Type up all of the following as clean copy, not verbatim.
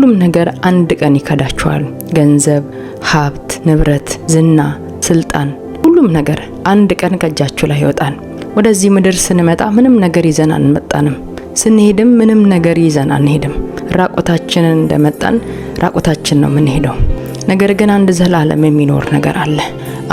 ሁሉም ነገር አንድ ቀን ይከዳችኋል። ገንዘብ፣ ሀብት፣ ንብረት፣ ዝና፣ ስልጣን፣ ሁሉም ነገር አንድ ቀን ከእጃችሁ ላይ ይወጣል። ወደዚህ ምድር ስንመጣ ምንም ነገር ይዘን አንመጣንም። ስንሄድም ምንም ነገር ይዘን አንሄድም። ራቆታችንን እንደመጣን ራቆታችን ነው የምንሄደው። ነገር ግን አንድ ዘላለም የሚኖር ነገር አለ።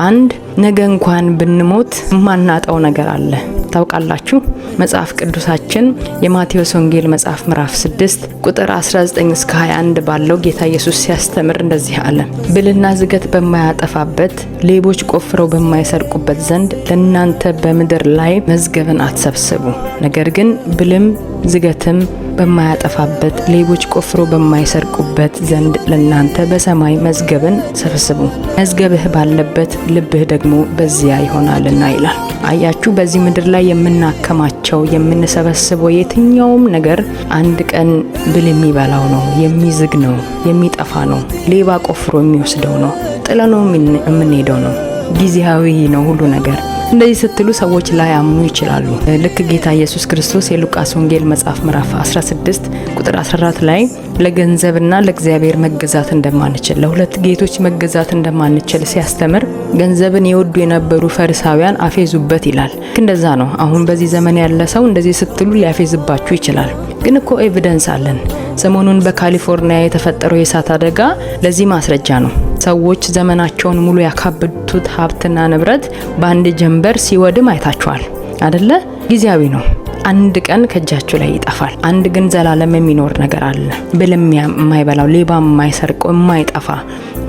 አንድ ነገ እንኳን ብንሞት የማናጣው ነገር አለ። ታውቃላችሁ፣ መጽሐፍ ቅዱሳችን የማቴዎስ ወንጌል መጽሐፍ ምዕራፍ 6 ቁጥር 19 እስከ 21 ባለው ጌታ ኢየሱስ ሲያስተምር እንደዚህ አለ። ብልና ዝገት በማያጠፋበት፣ ሌቦች ቆፍረው በማይሰርቁበት ዘንድ ለእናንተ በምድር ላይ መዝገብን አትሰብስቡ። ነገር ግን ብልም ዝገትም በማያጠፋበት፣ ሌቦች ቆፍሮ በማይሰርቁበት ዘንድ ለእናንተ በሰማይ መዝገብን ሰብስቡ። መዝገብህ ባለበት ልብህ ደግሞ በዚያ ይሆናልና ይላል። አያችሁ፣ በዚህ ምድር ላይ የምናከማቸው፣ የምንሰበስበው የትኛውም ነገር አንድ ቀን ብል የሚበላው ነው፣ የሚዝግ ነው፣ የሚጠፋ ነው፣ ሌባ ቆፍሮ የሚወስደው ነው፣ ጥለነው የምንሄደው ነው። ጊዜያዊ ነው ሁሉ ነገር። እንደዚህ ስትሉ ሰዎች ላያምኑ ይችላሉ። ልክ ጌታ ኢየሱስ ክርስቶስ የሉቃስ ወንጌል መጽሐፍ ምዕራፍ 16 ቁጥር 14 ላይ ለገንዘብና ለእግዚአብሔር መገዛት እንደማንችል፣ ለሁለት ጌቶች መገዛት እንደማንችል ሲያስተምር ገንዘብን የወዱ የነበሩ ፈሪሳውያን አፌዙበት ይላል። ልክ እንደዛ ነው። አሁን በዚህ ዘመን ያለ ሰው እንደዚህ ስትሉ ሊያፌዝባችሁ ይችላል። ግን እኮ evidence አለን። ሰሞኑን በካሊፎርኒያ የተፈጠረው የእሳት አደጋ ለዚህ ማስረጃ ነው። ሰዎች ዘመናቸውን ሙሉ ያካበቱት ሀብትና ንብረት በአንድ ጀንበር ሲወድም አይታችኋል አደለ? ጊዜያዊ ነው። አንድ ቀን ከእጃችሁ ላይ ይጠፋል። አንድ ግን ዘላለም የሚኖር ነገር አለ። ብል የማይበላው፣ ሌባ የማይሰርቀው፣ የማይጠፋ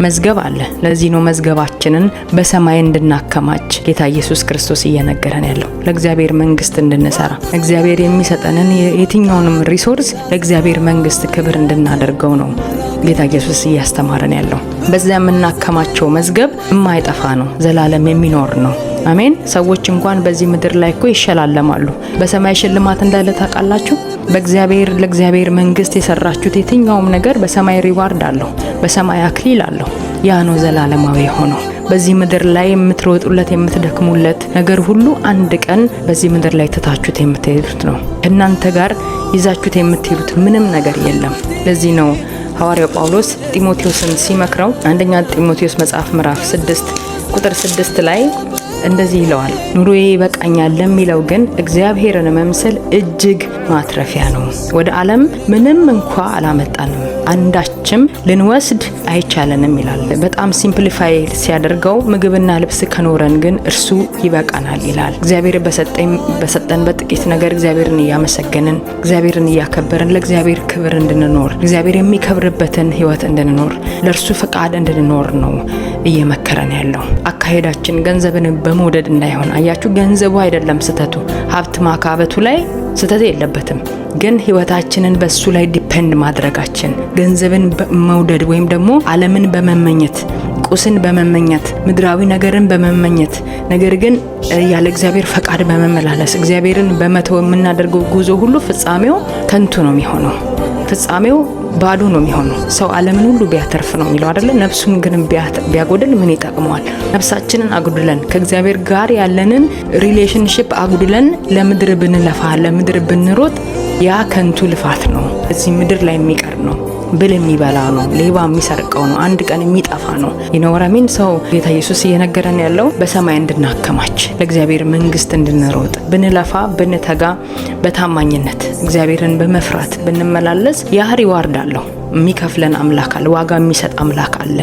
መዝገብ አለ። ለዚህ ነው መዝገባችንን በሰማይ እንድናከማች ጌታ ኢየሱስ ክርስቶስ እየነገረን ያለው፣ ለእግዚአብሔር መንግስት እንድንሰራ፣ እግዚአብሔር የሚሰጠንን የትኛውንም resource ለእግዚአብሔር መንግስት ክብር እንድናደርገው ነው ጌታ ኢየሱስ እያስተማረን ያለው። በዚያ የምናከማቸው መዝገብ የማይጠፋ ነው፣ ዘላለም የሚኖር ነው። አሜን። ሰዎች እንኳን በዚህ ምድር ላይ እኮ ይሸላለማሉ። በሰማይ ሽልማት እንዳለ ታውቃላችሁ። በእግዚአብሔር ለእግዚአብሔር መንግስት የሰራችሁት የትኛውም ነገር በሰማይ reward አለው፣ በሰማይ አክሊል አለው። ያ ነው ዘላለማዊ የሆነው። በዚህ ምድር ላይ የምትሮጡለት፣ የምትደክሙለት ነገር ሁሉ አንድ ቀን በዚህ ምድር ላይ ትታችሁት የምትሄዱት ነው። ከእናንተ ጋር ይዛችሁት የምትሄዱት ምንም ነገር የለም። ለዚህ ነው ሐዋርያው ጳውሎስ ጢሞቴዎስን ሲመክረው አንደኛ ጢሞቴዎስ መጽሐፍ ምዕራፍ 6 ቁጥር 6 ላይ እንደዚህ ይለዋል። ኑሮዬ ይበቃኛል ለሚለው ግን እግዚአብሔርን መምሰል እጅግ ማትረፊያ ነው። ወደ ዓለም ምንም እንኳ አላመጣንም፣ አንዳችም ልንወስድ አይቻለንም ይላል። በጣም simplify ሲያደርገው ምግብና ልብስ ከኖረን ግን እርሱ ይበቃናል ይላል። እግዚአብሔር በሰጠን በጥቂት ነገር እግዚአብሔርን እያመሰገንን፣ እግዚአብሔርን እያከበርን፣ ለእግዚአብሔር ክብር እንድንኖር፣ እግዚአብሔር የሚከብርበትን ሕይወት እንድንኖር፣ ለእርሱ ፈቃድ እንድንኖር ነው እየመከረን ያለው። አካሄዳችን ገንዘብን በመውደድ እንዳይሆን። አያችሁ፣ ገንዘቡ አይደለም ስህተቱ፣ ሀብት ማካበቱ ላይ ስህተት የለበትም። ግን ህይወታችንን በሱ ላይ depend ማድረጋችን፣ ገንዘብን መውደድ ወይም ደግሞ ዓለምን በመመኘት፣ ቁስን በመመኘት፣ ምድራዊ ነገርን በመመኘት፣ ነገር ግን ያለ እግዚአብሔር ፈቃድ በመመላለስ፣ እግዚአብሔርን በመተው የምናደርገው ጉዞ ሁሉ ፍጻሜው ከንቱ ነው የሚሆነው። ፍጻሜው ባዶ ነው የሚሆነው። ሰው ዓለምን ሁሉ ቢያተርፍ ነው የሚለው አይደለ? ነፍሱን ግን ቢያጎድል ምን ይጠቅመዋል? ነፍሳችንን አጉድለን፣ ከእግዚአብሔር ጋር ያለንን relationship አጉድለን ለምድር ብንለፋ፣ ለምድር ብንሮጥ ያ ከንቱ ልፋት ነው። እዚህ ምድር ላይ የሚቀር ነው። ብል የሚበላ ነው። ሌባ የሚሰርቀው ነው። አንድ ቀን የሚጠፋ ነው። You know what I mean? So ጌታ ኢየሱስ እየነገረን ያለው በሰማይ እንድናከማች፣ ለእግዚአብሔር መንግስት እንድንሮጥ፣ ብንለፋ፣ ብንተጋ፣ በታማኝነት እግዚአብሔርን በመፍራት ብንመላለስ ያ reward አለው። የሚከፍለን አምላክ አለ። ዋጋ የሚሰጥ አምላክ አለ።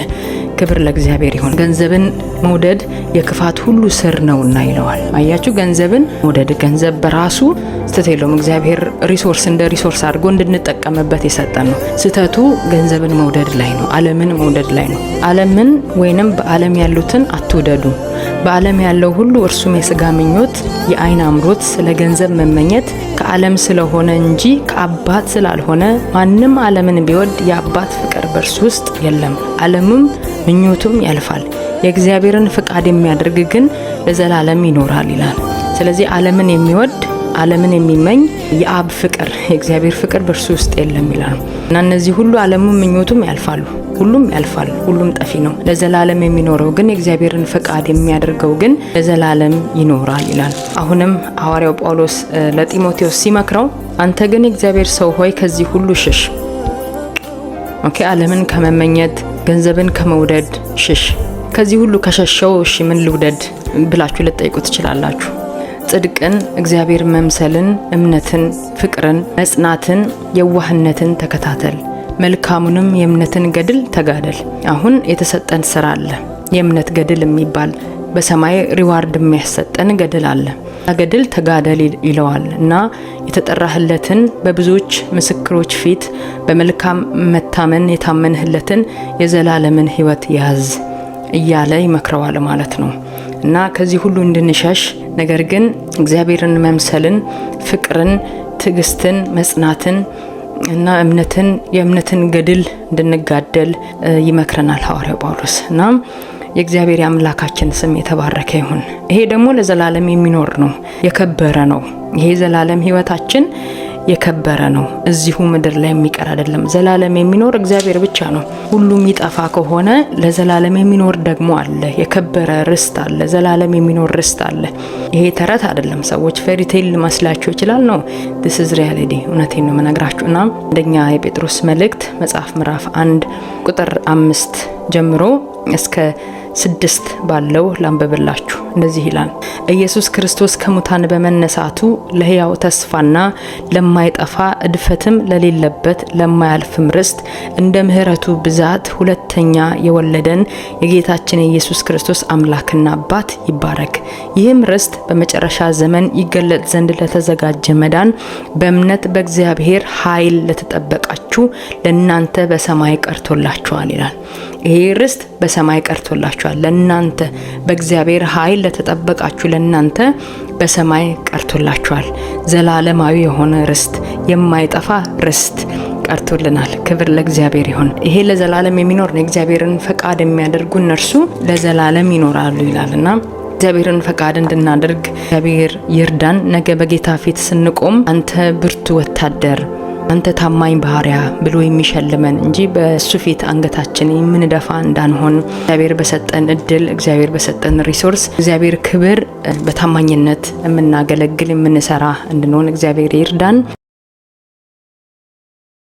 ክብር ለእግዚአብሔር ይሁን። ገንዘብን መውደድ የክፋት ሁሉ ስር ነውና ይለዋል። አያችሁ፣ ገንዘብን መውደድ፣ ገንዘብ በራሱ ስህተት የለውም። እግዚአብሔር resource እንደ resource አድርጎ እንድንጠቀምበት የሰጠን ነው። ስህተቱ ገንዘብን መውደድ ላይ ነው። ዓለምን መውደድ ላይ ነው። ዓለምን ወይንም በዓለም ያሉትን አትውደዱ። በዓለም ያለው ሁሉ፣ እርሱም የስጋ ምኞት፣ የዓይን አምሮት፣ ስለ ገንዘብ መመኘት ከዓለም ስለሆነ እንጂ ከአባት ስላልሆነ ማንም ዓለምን ቢወድ የአባት ፍቅር በእርሱ ውስጥ የለም። ዓለሙም ምኞቱም ያልፋል፣ የእግዚአብሔርን ፍቃድ የሚያደርግ ግን ለዘላለም ይኖራል ይላል። ስለዚህ ዓለምን የሚወድ፣ ዓለምን የሚመኝ የአብ ፍቅር፣ የእግዚአብሔር ፍቅር በእርሱ ውስጥ የለም ይላል። እና እነዚህ ሁሉ ዓለሙም ምኞቱም ያልፋሉ። ሁሉም ያልፋል። ሁሉም ጠፊ ነው። ለዘላለም የሚኖረው ግን፣ የእግዚአብሔርን ፈቃድ የሚያደርገው ግን ለዘላለም ይኖራል ይላል። አሁንም ሐዋርያው ጳውሎስ ለጢሞቴዎስ ሲመክረው አንተ ግን የእግዚአብሔር ሰው ሆይ ከዚህ ሁሉ ሽሽ። Okay፣ ዓለምን ከመመኘት፣ ገንዘብን ከመውደድ ሽሽ። ከዚህ ሁሉ ከሸሸው እሺ ምን ልውደድ ብላችሁ ልትጠይቁ ትችላላችሁ። ጽድቅን፣ እግዚአብሔር መምሰልን፣ እምነትን፣ ፍቅርን፣ መጽናትን፣ የዋህነትን ተከታተል። መልካሙንም የእምነትን ገድል ተጋደል። አሁን የተሰጠን ስራ አለ። የእምነት ገድል የሚባል በሰማይ reward የሚያሰጠን ገድል አለ። ገድል ተጋደል ይለዋል እና የተጠራህለትን በብዙዎች ምስክሮች ፊት በመልካም መታመን የታመንህለትን የዘላለምን ሕይወት ያዝ እያለ ይመክረዋል ማለት ነው። እና ከዚህ ሁሉ እንድንሸሽ ነገር ግን እግዚአብሔርን መምሰልን፣ ፍቅርን፣ ትዕግስትን፣ መጽናትን እና እምነትን፣ የእምነትን ገድል እንድንጋደል ይመክረናል ሐዋርያው ጳውሎስ። እና የእግዚአብሔር የአምላካችን ስም የተባረከ ይሁን። ይሄ ደግሞ ለዘላለም የሚኖር ነው፣ የከበረ ነው። ይሄ ዘላለም ሕይወታችን የከበረ ነው። እዚሁ ምድር ላይ የሚቀር አይደለም። ዘላለም የሚኖር እግዚአብሔር ብቻ ነው። ሁሉም ይጠፋ ከሆነ ለዘላለም የሚኖር ደግሞ አለ። የከበረ ርስት አለ። ዘላለም የሚኖር ርስት አለ። ይሄ ተረት አይደለም። ሰዎች fairy tale ሊመስላቸው ይችላል። No, this is reality። እውነቴን ነው የምነግራችሁ። እና አንደኛ የጴጥሮስ መልእክት መጽሐፍ ምዕራፍ 1 ቁጥር 5 ጀምሮ እስከ 6 ባለው ላንብብላችሁ። እንደዚህ ይላል። ኢየሱስ ክርስቶስ ከሙታን በመነሳቱ ለሕያው ተስፋና ለማይጠፋ፣ እድፈትም ለሌለበት፣ ለማያልፍም ርስት እንደ ምሕረቱ ብዛት ሁለተኛ የወለደን የጌታችን የኢየሱስ ክርስቶስ አምላክና አባት ይባረክ። ይህም ርስት በመጨረሻ ዘመን ይገለጥ ዘንድ ለተዘጋጀ መዳን በእምነት በእግዚአብሔር ኃይል ለተጠበቃችሁ ለእናንተ በሰማይ ቀርቶላችኋል ይላል። ይሄ ርስት በሰማይ ቀርቶላችኋል። ለእናንተ፣ በእግዚአብሔር ኃይል ለተጠበቃችሁ ለእናንተ በሰማይ ቀርቶላችኋል። ዘላለማዊ የሆነ ርስት፣ የማይጠፋ ርስት ቀርቶልናል። ክብር ለእግዚአብሔር ይሁን። ይሄ ለዘላለም የሚኖር ነው። የእግዚአብሔርን ፈቃድ የሚያደርጉ እነርሱ ለዘላለም ይኖራሉ ይላል። እና እግዚአብሔርን ፈቃድ እንድናደርግ እግዚአብሔር ይርዳን። ነገ በጌታ ፊት ስንቆም አንተ ብርቱ ወታደር፣ አንተ ታማኝ ባሪያ ብሎ የሚሸልመን እንጂ በእሱ ፊት አንገታችን የምንደፋ እንዳንሆን፣ እግዚአብሔር በሰጠን እድል፣ እግዚአብሔር በሰጠን resource፣ እግዚአብሔር ክብር በታማኝነት የምናገለግል፣ የምንሰራ እንድንሆን እግዚአብሔር ይርዳን።